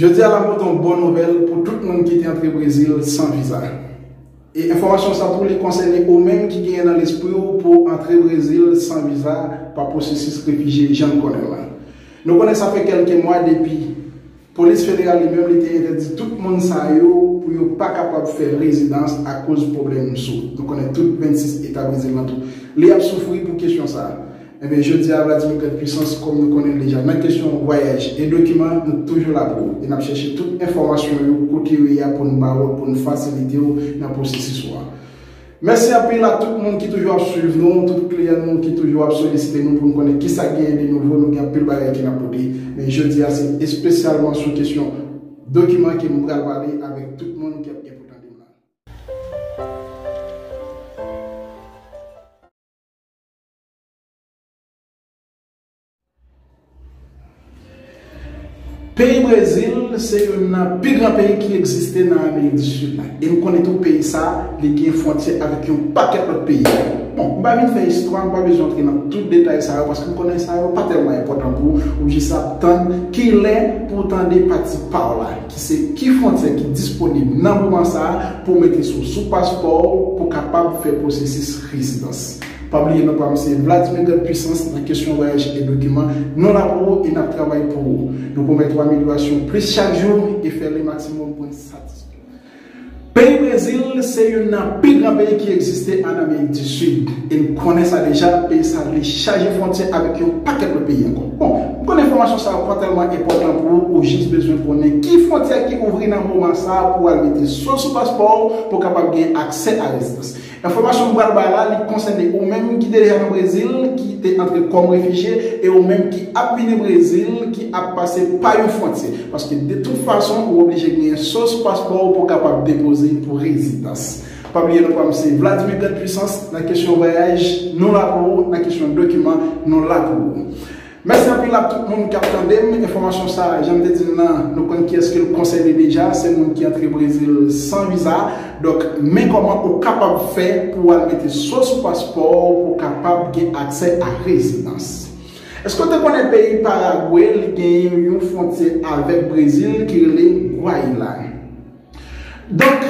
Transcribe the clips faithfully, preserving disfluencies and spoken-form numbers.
Jodi a, n ap pote yon bon nouvèl pou tout moun ki te antre Brezil san viza. E enfòmasyon sa tou, li konsène ou menm ki genyen nan lespri w pou antre Brezil san viza pa pwosesis refijye jan n konnen l lan. Nou konnen sa fè kèlke mwa depi polis federal li menm li te entèdi tout moun sa yo pou yo pa kapab fè rezidans akoz pwoblèm sou. Nou konnen tout vennsis eta Brezil lan tou. Li ap soufri pou kesyon sa a. Ebyen, jodi a, Vladimir Grande Puissance, kòm nou konnen l deja, nan kesyon vwayaj e dokiman, nou toujou la pou ou. E n ap chèche tout enfòmasyon yo kote yo ye a pou n ba ou l, pou n fasilite w nan pwosesis ou a. Mèsi anpil a tout moun ki toujou ap swiv nou, tout kliyan nou ki toujou ap solisite nou pou n konnen kisa k genyen de nouvo, nou gen anpil bagay ke n ap pote. Men jodi a, se espesyalman sou kesyon dokiman ke m pral pale avèk tout moun ki ap gen pou tande m la. Peyi Brezil se youn nan pi gran peyi ki egziste nan Amerik di Sid la. E n konnen tou peyi sa, li gen fwontyè avèk yon pakèt lòt peyi. Bon, m pa vin fè istwa, m pa bezwen antre nan tout detay sa yo, paske m konnen sa yo pa tèlman enpòtan pou ou, ou jis ap tann kilè pou w tande pati pa w la, ki se ki fwontyè ki disponib nan moman sa a pou w mete sou, sou paspò w pou w kapab fè pwosesis rezidans. Pa bliye non pa m se Vladimir Grande Puissance nan kesyon vwayaj e dokiman. Nou la pou ou e n ap travay pou ou. Nou pwomèt ou amelyorasyon plis chak jou e fè le maksimòm pou n satisfè. Peyi Brezil se youn nan pi gran peyi ki egziste an Amerik di Sid. E n konnen sa deja, peyi sa li chaje fwontyè avèk yon pakèt lòt peyi ankò. Bon, m konnen enfòmasyon sa yo pa tèlman enpòtan pou ou, ou jis bezwen konnen ki fwontyè ki ouvri nan moman sa a pou w al mete swa sou paspò w pou w kapab gen aksè a rezidans. Enfòmasyon m pral bay la, li konsène ou menm ki te deja nan Brezil, ki te antre kòm refijye, e ou menm ki ap vini Brezil, ki ap pase pa yon fwontyè. Paske de tout fason, ou oblije genyen swa sou paspò w pou w kapab depoze pou rezidans. Pa bliye non pa m se Vladimir Grande Puissance, nan kesyon vwayaj, nou la pou ou, nan kesyon dokiman, nou la pou ou. Mèsi anpil a tout moun k ap tande m. Enfòmasyon sa a, jan m te di n nan, nou konn kiyès ke l konsène deja, se moun ki antre Brezil san viza. Donk, men kòman ou kapab fè pou w al mete swa sou paspò w pou w kapab gen aksè a rezidans. Èske w te konnen peyi Paragwe, li genyen yon fwontyè avèk Brezil ki rele Guaíra? Donk,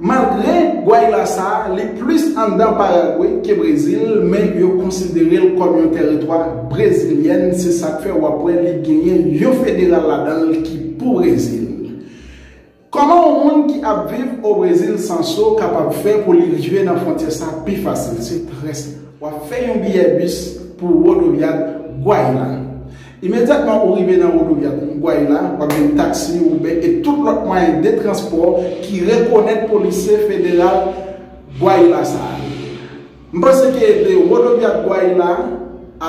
malgre Guaíra sa a, li plis anndan Paragwe ke Brezil, men yo konsidere l kòm yon tèritwa brezilyèn, se sa k fè w ap wè li genyen yon federal ladan l ki pou Brezil. Kòman yon moun ki ap viv o Brezil san so kapab fè pou li rive nan fwontyè sa pi fasil? Se trè senp. W ap fè yon biyè bis pou Rodoviária Guaíra. Imedyatman ou rive nan Rodoviária Guaíra, w ap jwenn taksi, Uber e tout lòt mwayen de transpò ki rekonèt polisye federal Guaíra sa a. M panse ke de Rodoviária Guaíra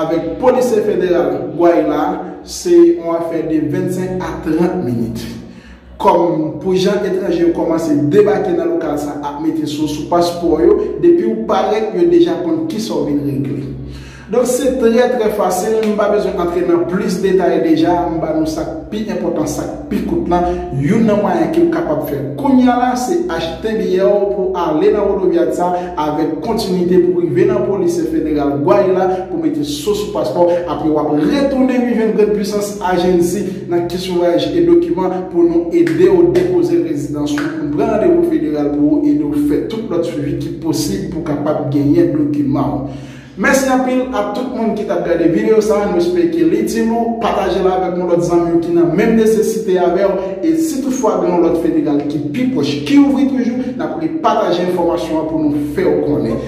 avèk polisye federal Guaíra se yon afè de vennsenk a trant minit. Kòm pou jan etranje yo kòmanse debake nan lokal sa ap mete sou, sou paspò yo, depi w parèt, yo deja konn kisa w vin regle. Donk, se trè, trè fasil, m pa bezwen antre nan plis detay deja, m ba nou sa k pi enpòtan, sa k pi kout lan. Youn nan mwayen ke w kapab fè kounye a la, se achte biyè w pou ale nan Rodoviária sa avèk kontinite pou rive nan polisye federal Guaíra pou mete sou, sou paspò. Apre, w ap retounen vin jwenn Grande Puissance Agency nan kesyon vwayaj e dokiman pou nou ede w depoze rezidans ou, pou n pran randevou federal pou ou, ede w fè tout lòt swivi ki posib pou w kapab genyen dokiman ou. Mèsi anpil a tout moun ki t ap gade videyo sa a. Nou espere ke l itil ou. Pataje l avèk yon lòt zanmi w ki nan menm nesesite avè w. E si toutfwa gen yon lòt federal ki pi pwòch, ki ouvri toujou, n ap repataje enfòmasyon an pou nou fè w konnen.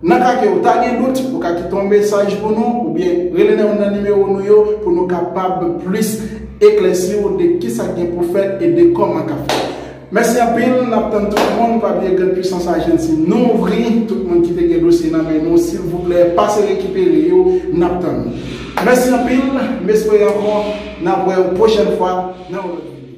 Nan ka ke w ta gen dout, ou ka kite yon mesaj pou nou, oubyen rele nan youn nan nimewo nou yo pou nou kapab plis eklèsi w de kisa k gen pou fèt e de kòman k ap fèt. Mèsi anpil, n ap tann tout moun, pa bliye Grande Puissance Agency nou ouvri, tout moun ki te gen dosye nan men nou, silvouplè, pase rekipere yo, n ap tann nou. Mèsi anpil, m espere ankò n ap wè w pwochèn fwa nan yon lòt videyo.